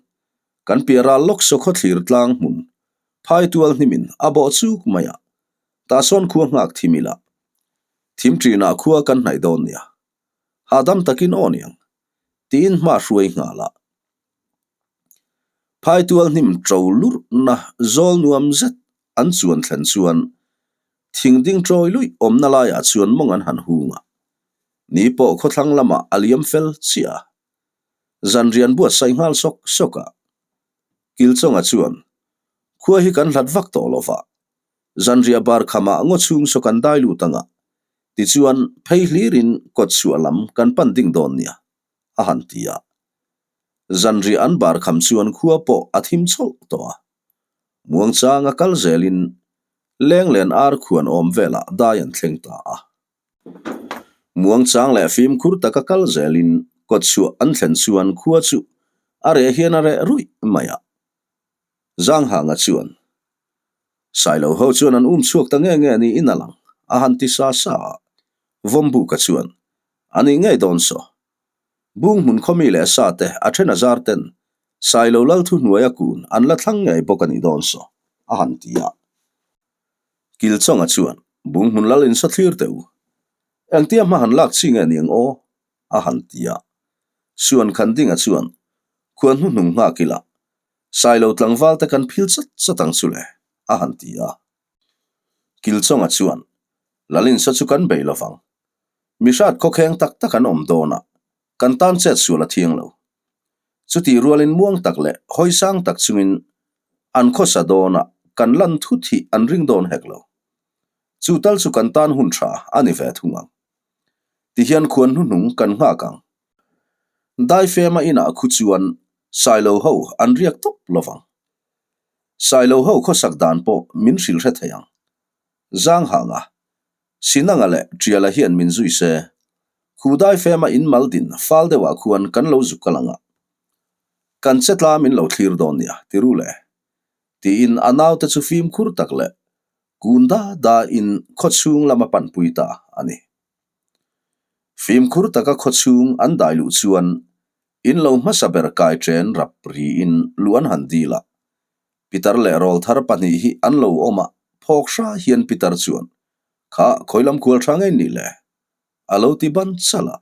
Kan piah ral lawk saw khawthlir tlang hmun, phai tual hnimin a bawh chuk mai a, tah sawn khua nghak thim ila. Thim ṭinah khua kan hnaih dawn nia. Hahdam takin aw niang, tiin hma hruai nghal a. Phai tual hnim ṭo lurhna zawl nuam zet an chuan thlen chuan thing ding ṭawi luih awmna laiah chuan mawng an han hung a. Ni pawh khawthlang lamah a liam fel chiah a. Zanrian buatsaih nghal sawk sawk a. Kilchawnga chuan, Khua hi kan hlat vak tawh lo va, zanriah bar khamah ngaw chhung saw kan dai lut ang a, tichuan phei hlirin kawt chhuah lam kan pan ding dawn nia, a han ti a. Zanriah an bar kham chuan khua pawh a thim chhoh tawh a. Muangchanga kal zelin Lenglen ar khuan awm velah dai an thleng ta a. Muangchang leh fimkhur taka kal zelin kawtchhuah an thlen chuan khua chu a reh hian a reh ruih mai a. Zanghanga chuan, Sailo ho chuan an um chhuak ta nge nge niin a lang, a han ti sa sa a. Vawmbuka chuan, A nih ngei dawn saw. Bung hmun khawmi leh sa te a then a zar ten Sailo lal thuhnuaia kun an la thlang ngei bawk a nih dawn saw, a han ti a. Kilchawnga chuan, Bung hmun lal insa thlir teh u. Engtia hma han lak chi nge niang aw? a han ti a. Suan Khandinga chuan, Khuan hnuhnung nghak ila, Sailo tlangval te kan phil chat chat ang chu le, a han ti a. Kilchawnga chuan, Lal insa chu kan bei lovang. Mihrat khawkheng tak tak an awm dawn a, kan tan chet sual a thiang lo. Chutih rualin muang tak leh hawi sang tak chungin an khawsa dawn a, kan lan thut hi an ring dawn hek lo. Chu tal chu kan tan hun tha a ni ve thung ang. Tihian khuan hnuhnung kan nghak ang. Daifema inah khu chuan Sailo ho an riak tawp lovang. Sailo ho khawsak dan pawh min hrilh hre thei ang. Zanghanga Sinanga leh Ṭiala hian min zui se, khu daifema in mal din fal deuhah khuan kan lo zuk kal ang a, kan che tla min lo thlir dawn nia, ti ru le. Tiin a naute chu fimkhur tak leh kun da da in khawchhung lama panpui ta a ni. Fimkhur taka khawchhung an dai luh chuan in lo hmasa ber kai ṭen rap riin luh an han dil a, Pitar leh rawlthar pahnih hi an lo awm a, phawk hra hian Pitar chuan, Kha, khawi lam kual tha ngei nih le? A lo ti ban chalh a.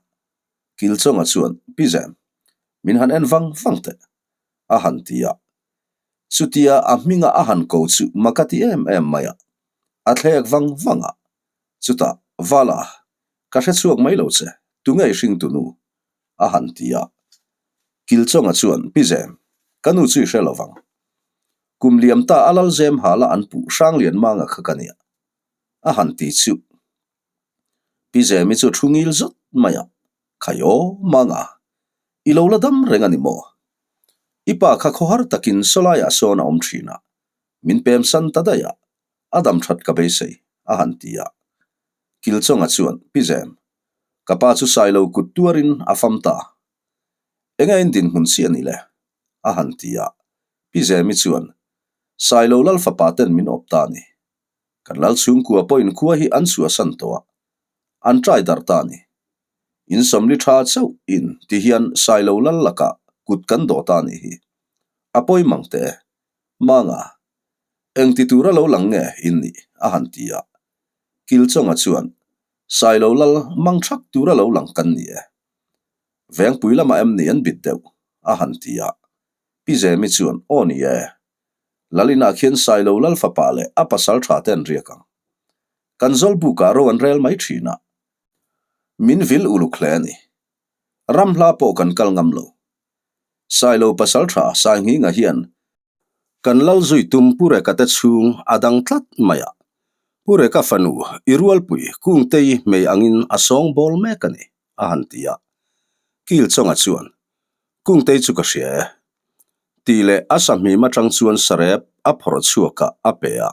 Kilchawnga chuan, Pi Zem, min han en vang vang teh, a han ti a. Chutia a hminga a han ko chu mak a ti em em mai a, a thlek vang vang a. Chutah, Vala, ka hre chhuak mai lo che, tunge i hringtu nu? a han ti a. Kilchawnga chuan, Pi Zem, ka nu chu i hre lovang. Kum liam ta a lal Zem hala an puh Hranglian Manga kha ka nia, a han ti chu. Pi Zemi chu thu ngil zawt mai a, Khai aw, Manga, i lo la dam reng a ni maw? I pa kha khawhar takin sawlaiah sawn a awm thin a, min pem san ta daih a, a dam that ka beisei, a han ti a. Kilchawnga chuan, Pi Zem, Ka pa chu Sailo kut tuarin a fam ta. Enge in dinhmun chi a ni le? a han ti a. Pi Zemi chuan, Sailo lal fapa ten min awp ta a ni. Kan lal chhungkua pawhin khua hi an chhuahsan tawh a, an trai darh ta a ni. In sawmli tha chauh in ti hian Sailo lal lakah kut kan dawh ta a nih hi. A pawi mang teh e. Manga, eng ti tura lo lang nge in nih? a han ti a. Kilchawnga chuan, Sailo lal mang thak tura lo lang kan ni e. Vengpui lamah em ni an bit deuh? a han ti a. Pi Zemi chuan, Aw ni e. Lal inah khian Sailo lal fapa leh a pasal tha te an riak ang. Kan zawlbukah ro an rel mai thin a. Min vil uluk hle a ni. Ram hla pawh kan kal ngam lo. Sailo pasal tha Sainghinga hian Kan lal zui tum Pu Reka te chhung a dang tlat mai a. Pu Reka fanu i rualpui Kungtei hmei angin a sawng bawl mek a ni, a han ti a. Kilchawnga chuan, Kungtei chu ka hria e. Tih leh a sahmim atang chuan sarep a phawrh chhuak a, a pe a.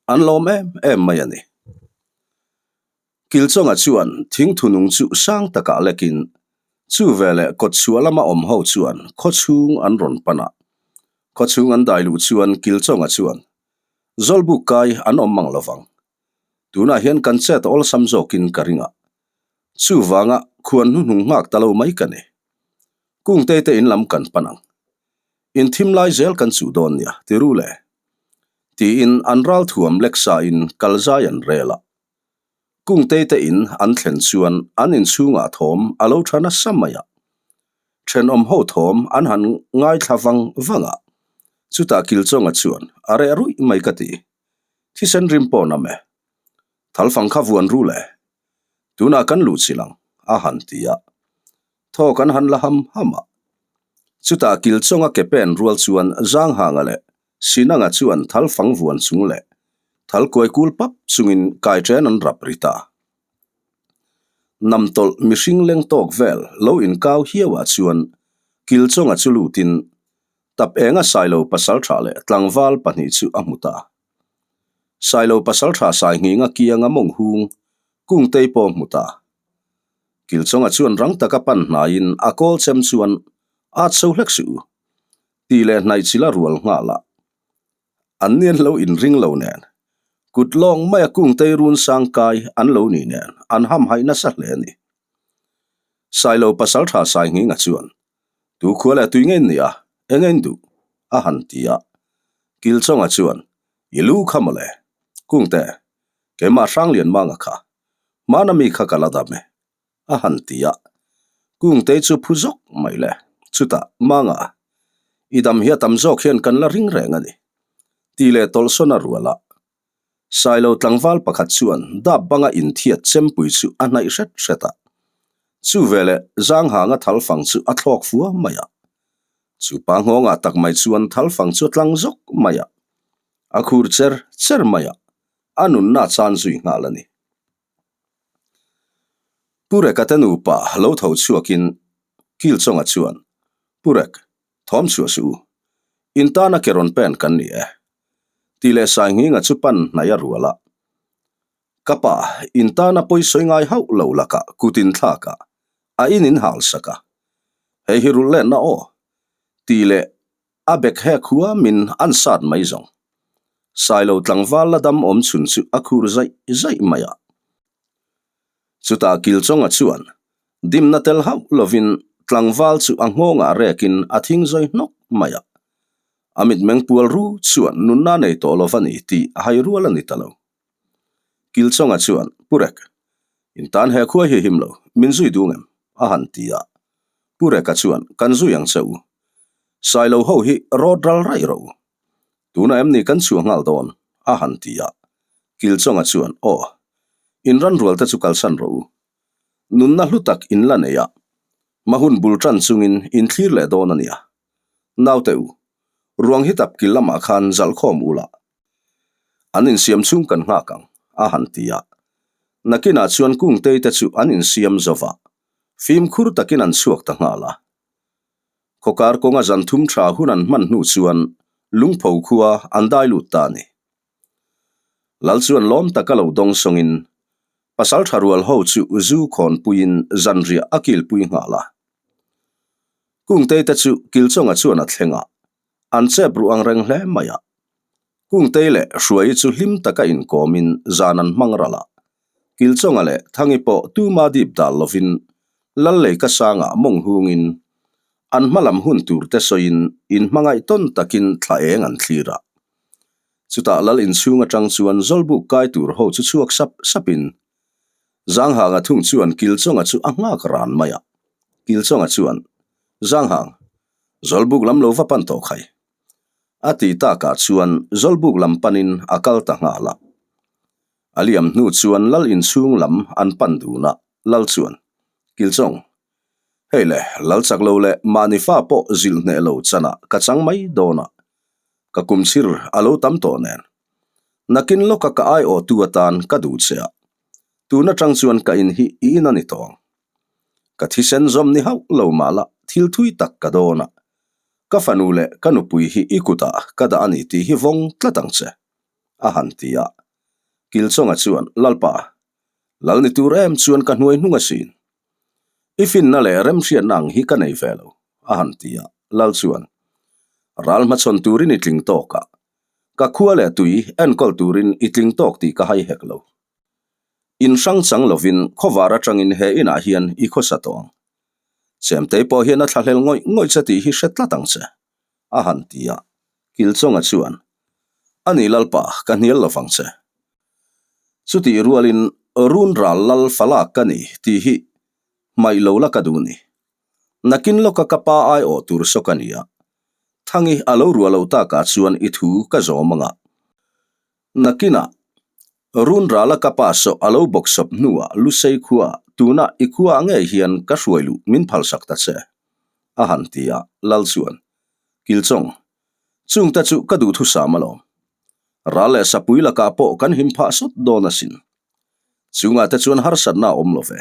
An lawm em em mai a ni. Kilchawnga chuan thingthunung chu sang takah lekin chu veleh kawtchhuah lama awm ho chuan khawchhung an rawn pan a. Khawchhung an dai luh chuan Kilchawnga chuan, Zawlbuk kai an awm mang lovang. Tunah hian kan chet awlsam zawkin ka ring a. Chuvanga khuan hnuhnung nghak ta lo mai ka ni. Kungtei te in lam kan pan ang. In thim lai zel kan chuh dawn nia, ti ru le. Tiin an ralthuam lek sain kal zai an rel a. Kungtei te in an thlen chuan an inchhungah thawm a lo tha nasa mai a. Thenawm ho thawm an han ngaithla vang vang a, chutah Kilchawnga chuan a reh ruih mai ka ti. Thisen rim pawh nam e. Thalfang kha vuan ru le. Tunah kan luh chilh ang, a han ti a. Thaw kan han la ham ham a. Chutah Kilchawnga ke pen rual chuan Zanghanga leh Sinanga chuan thalfang vuan chung leh thal kuai kul pap chungin kai chen an rap ri ta. Namtawlh mihring leng tawk vel lo inkau hiauah chuan Kilchawnga chu lutin tap enga Sailo pasaltha leh tlangval pahnih chu a hmu ta. Sailo pasaltha Sainghinga kianga mawng hung Kungtei pawh hmu ta. Kilchawnga chuan rang taka pan hnaiin a kawl chem chuan at so hlek suh u tih leh hnaih chila rual nghal a. An ni an lo inring lo nen, kut lawng maia Kungtei run sang kai an lo ni nen an hamhaih nasa hle a ni. Sailo pasaltha Sainghinga chuan, Tu khua leh tui ngein nia, eng ein duh? a han ti a. Kilchawnga chuan, I lu kha mawle, Kungte, keimah Hranglianmanga kha, hmana mi kha ka la dam e. a han ti a. Kungtei chu phu zawk mai le, chutah Manga, i dam hi a tam zawk hian kan la ring reng a ni, tih leh tawlhsawn a rual a. Sailo tlangval pakhat chuan dap banga inthiat chempui chu a hnaih hret hret a. Chu veleh Zanghanga thalfang chu a thlawk fua mai a. Chu pa nghawngah tak mai chuan thalfang chu a tlang zawk mai a. A khur cher cher mai a, a nunna a chan zui nghal a ni. Pu Reka te nupa lo tho chhuakin Kilchawnga chuan, Pu Rek, thawm chhuah suh u. In tana ke rawn pen kan ni e. Tih leh Sainghinga chu pan hnaih a rual a. Ka pa, in tana pawisawi ngai hauh lo lakah kut in thlak a, a in in hal sak a. Hei hi rulh lenna aw. Tih leh A bek he khua min an sat mai zawng. Sailo tlangval la dam awm chhun chu a khur zaih zaih mai a. Chutah Kilchawnga chuan dimna tel hauh lovin tlangval chu a nghawngah rekin a thing zawi hnawk mai a. A mitmeng pual ru chuan nunna nei tawh lova ni tih a hai rual a ni ta lo. Kilchawnga chuan, Pu Rek, in tan he khua hi him lo, min zui dung em? a han ti a. Pu Reka chuan, Kan zui ang che u. Sailo ho hi rawt ral raih rawh u. Tunah em ni kan chhuah nghal dawn? a han ti a. Kilchawnga chuan, Aw, in ran rual te chu kalsan rawh u. Nunna hlu tak in la nei a, hma hun bul tan chungin in thlir leh dawn a nia. Naute u, ruang hi tap kil lamah khan zalhkhawm u la. An insiam chhung kan nghak ang, a han ti a. Nakinah chuan Kungtei te chu an insiam zo va, fimkhur takin an chhuak ta nghal a. Khawkar kawnga zan thum tha hun an hman hnu chuan Lungpho khua an dai lut ta a ni. Lal chuan lawm taka lo dawng sawngin pasal tha rual ho chu zu khawnpuiin zanriah a kilpui nghal a. Kungtei te chu Kilchawnga chuan a thleng a, an chep ruh ang reng hle mai a. Kungtei leh Hruaii chu hlim taka inkawmin zan an hmang ral a. Kilchawnga leh Thangi pawh tuma dip dal lovin Lal Leika sangah mawng hungin an hma lam hun tur te sawiin inhmangaih tawn takin thla eng an thlir a. Chutah Lal inchhung atang chuan Zawlbuk kai tur ho chu chhuak sap sapin Zanghanga thung chuan Kilchawnga chu a nghak ran mai a. Kilchawnga chuan, Zanghang, Zawlbuk lam lo va pan tawh khai. A ti takah chuan Zawlbuk lam panin a kal ta nghal a. A liam hnu chuan Lal inchhung lam an pan dun a, Lal chuan, Kilchawng, hei le, Lal chak lo leh mahni fa pawh zilh hneh lo chanah ka chang mai dawn a, ka kum chhir a lo tam tawh nen. Nakin lawka ka aiawhtu atan ka duh che a, tun atang chuan ka in hi i in a ni tawh ang. Ka thisen zawm ni hauh lo mah la thil thui tak ka dawn a, ka fanu leh ka nupui hi i kutah ka dah a ni tih hi vawng tlat ang che, a han ti a. Kilchawnga chuan, Lalpa, lal ni tur em chuan ka hnuai hnung asin. I finna leh remhriatna ang hi ka nei ve lo, a han ti a. Lal chuan, Ral hmachhawn turin i tling tawk a, ka khua leh tui enkawl turin i tling tawk tih ka hai hek lo. In hrang chang lovin khawvar atangin he inah hian i khawsa tawh ang. Chemtei pawh hian a thlahlel ngawih ngawih che tih hi hre tlat ang che, A han ti a, Kilchawnga chuan, A ni Lalpa, ka hnial lo vang che. Chutih rualin run ral lal falak ka ni tih hi hmaih lo la ka duh ni. Nakin lawka ka pa aiawh tur saw ka ni a, Thangi a lo ruah loh takah chuan i thu ka zawm anga. Nakinah run rala ka pa saw a lo bawksawp hnuah Lusei khua tuna i khuaah ngei hian ka hruai luh min phalsak ta che, a han ti a, Lal chuan, Kilchawng, chungte chu ka duhthusam alawm. Ral leh sapui lakah pawh kan him phah sawt dawn asin. Chungah te chuan harsatna a awm lo ve,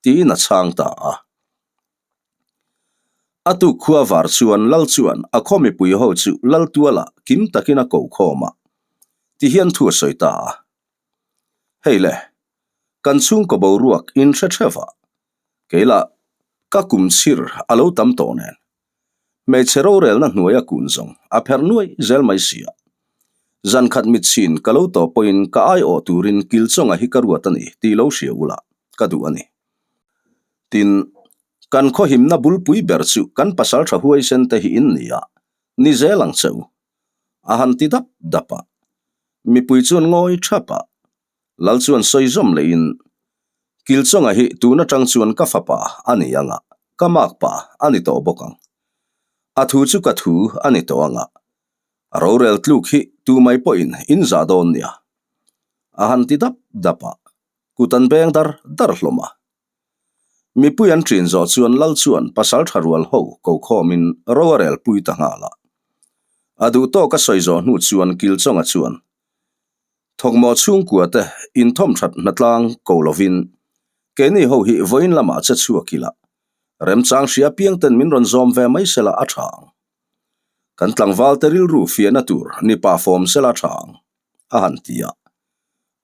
tiin a chhang ta a. A tuk khua var chuan Lal chuan a khaw mipui ho chu Lal tualah kim takin a ko khawm a, ti hian thu a sawi ta a. Hei le, kan chhungkaw boruak in hre theuh a, kei lah ka kum chhir a lo tam tawh nen. Hmeichhe rorelna hnuaia kun zawng a pherh nuai zel mai si a. Zan khat mitchhin ka lo tawh pawhin ka aiawh turin Kilchawnga hi ka ruat a ni tih lo hria ula ka duh a ni. Tin, kan khawhimna bulpui ber chu kan pasal tha huaisen te hi in ni a, ni zel ang che u. A han ti dap dap a. Mipui chuan ngawi thap a. Lal chuan sawi zawm leiin, Kilchawnga hi tun atang chuan ka fapa a ni ang a, ka makpa a ni tawh bawk ang. A thu chu ka thu a ni tawh ang a, a rorel tluk hi tu mai pawhin in zah dawn nia. A han ti dap dap a, kut an beng dar dar hlawm a. Mipui an ṭin zawh chuan Lal chuan pasal ṭha rual ho ko khawmin ro a rel pui ta nghal a. A duh tawk a sawi zawh hnu chuan Kilchawnga chuan Thawkmawh chhungkua te inthawm that hnatlang ko lovin keini ho hi vawiin lamah che chhuak ila, remchang hria piang ten min rawn zawm ve mai sela a tha ang. Kan tlangval te rilru fiahna tur ni pah fawm sela a tha ang, a han ti a.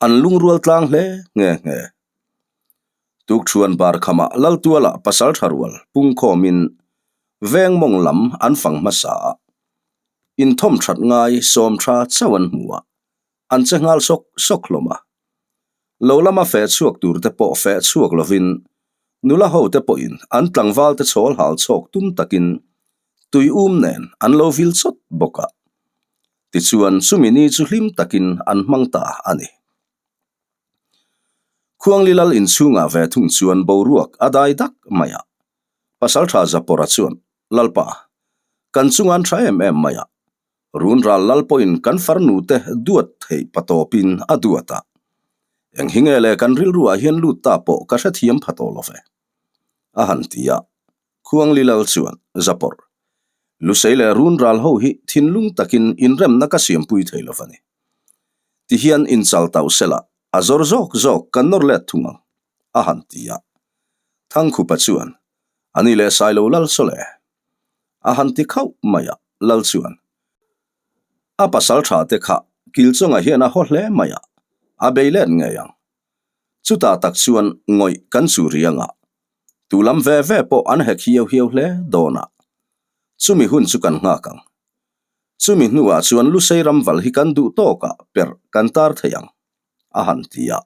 An lungrual tlang hle nghe nghe. Tukṭhuan bar khamah Laltuala pasal tha rual pungkhawmin veng mawng lam an fang hmasa a. Inthawm that ngai sawmtha chauh an hmu a, an che nghal sawk sawk hlawm a. Lo lama feh chhuak tur te pawh feh chhuak lovin nula ho te pawhin an tlangval te chhawl hal chhawk tum takin tui um nen an lo vil chawt bawk a. Tichuan chumi ni chu hlim takin an hmang ta a ni. Khuangli lal inchhungah ve thung chuan boruak a dai dak mai a. Pasaltha Zapora chuan, Lalpa, kan chunga an tha em em mai a, run ral lal pawhin kan farnu te duat theih patawpin a duat a. Eng hi nge le kan rilruah hian lut ta pawh ka hrethiam pha tawh lo ve, a han ti a. Khuangli lal chuan, Zapor, Lusei leh run ral ho hi thinlung takin inremna ka siampui thei lo va ni. Tihian inchal tauh sela, a zawr zawk zawk kan nawr let thung ang, a han ti a. Thangkhupa chuan, A ni leh Sailo lal saw le. A han ti khauh mai a, lal chuan, A pasal tha te kha Kilchawnga hian a haw hle mai a, a bei let ngei ang. Chutah tak chuan ngawih kan chu riang a, tu lam ve ve pawh an hek hiau hiau hle dawn a, chumi hun chu kan nghak ang. Chumi hnuah chuan Lusei ramval hi kan duh tawkah perh kan tar thei ang, a han ti a.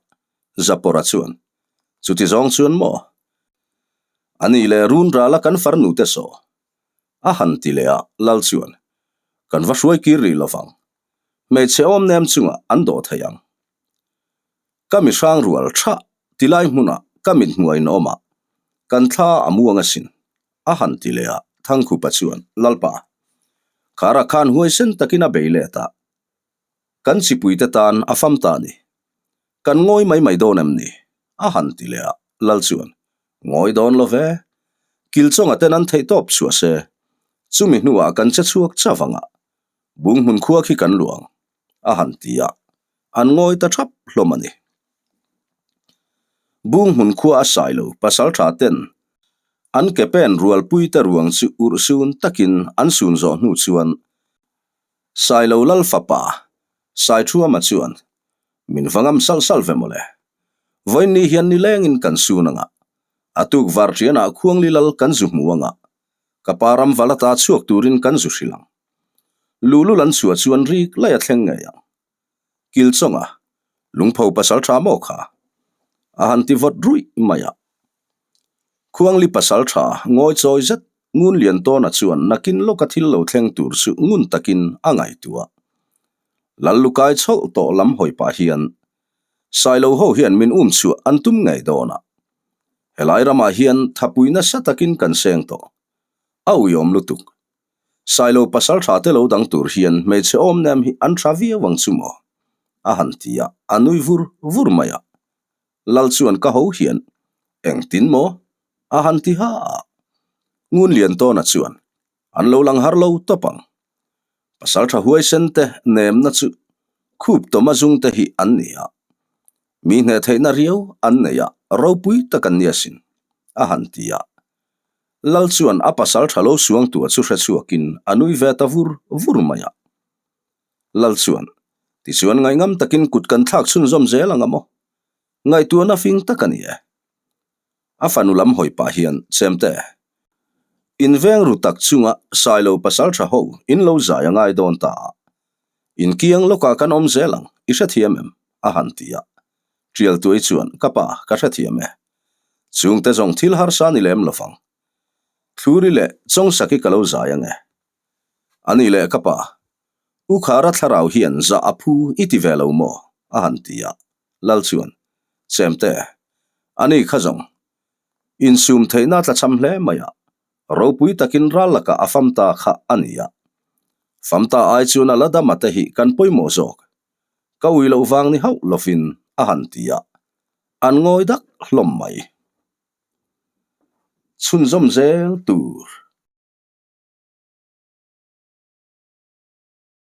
Zapora chuan, Chuti zawng chuan maw? A ni leh run rala kan farnu te saw, a han ti leh a, Lal chuan, Kan va hruai kir rih lovang. Hmeichhe awm nem chungah an dawh thei ang. Ka mi hrang rual tha tilai hmunah ka mit hmuain awm a, kan thla a muang asin, a han ti leh a, Thangkhupa chuan, Lalpa, Khara khan huaisen takin a bei let a, kan chipuite tan a fam ta ni. Kan ngawi mai mai dawn em ni? a han ti leh a, Lal chuan, Ngawi dawn lo ve, Kilchawnga ten an theih tawp chhuah se, chumi hnuah kan che chhuak chauh ang a, Bunghmun khua khi kan luang, a han ti a, an ngawi ta thap hlawm a ni. Bunghmun khua a sai lo pasal tha ten an ke pen rualpui te ruang chu urh sun takin an sun zawh hnu chuan Sailo lal fapa Saithuama chuan min va ngam salh salh ve mawle. Vawiin hian nilengin kan sun anga, a tuk var ṭianah Khuangli lal kan zu hmu anga, ka pa ram val ata chhuak turin kan zu hrilh ang. Lulul an chhuah chuan rik laih a thleng ngei ang. Kilchawnga, lungpho pasal tha maw kha? A han ti vawt ruih mai a. Khuangli pasal tha ngawi chawi zet. Ngunliantawna chuan nakin lawka thil lo thleng tur chu ngun takin a ngaihtuah. Lal lukai chhawlh tawh lam hawi pah hian Sailo ho hian min um chhuah an tum ngei dawn a. Helai ramah hian thapui nasa takin kan seng tawh. A uiawm lutuk. Sailo pasal tha te lo dang tur hian hmeichhe awm nem hi an tha viau ang chu maw? A han ti a, a nui vur vur mai a. Lal chuan ka ho hian, Engtin maw? A han ti ha a. Ngunliantawna chuan, An lo lang har lo tawp ang. Pasal tha huaisen te nemna chu khup tawma zung te hi an ni a. Mi hneh theihna riau an nei a, ropui tak an ni asin, a han ti a. Lal chuan a pasal tha lo suang tua chu hre chhuakin a nui ve ta vur vur mai a. Lal chuan, Tichuan ngaihngam takin kut kan thlak chhunzawm zel ang a maw? Ngaihtuahna fing tak a ni e. A fanu lam hawi pah hian, Chemte, in veng ru tak chunga Sailo pasal tha ho in lo zai a ngai dawn ta a. In kiang lawkah kan awm zel ang, i hrethiam em? a han ti a. Tialtuai chuan, Ka pa, ka hrethiam e. Chungte zawng thil harsa ni lem lovang. Thluri leh Chawngsaki ka lo zai ang e. A ni leh ka pa, U Khara thlarau hian zah a phu i ti ve lo maw? a han ti a. Lal chuan, Chemte, a ni kha zawng. Insum theihna tlachham hle mai a, ropui takin ral lakah a fam ta kha a ni a. Fam ta ai chuan a la dam a te hi kan pawimawh zawk. Ka ui loh vang ni hauh lovin a han ti a. An ngawi dak hlawm mai. Chhunzawm zel tur.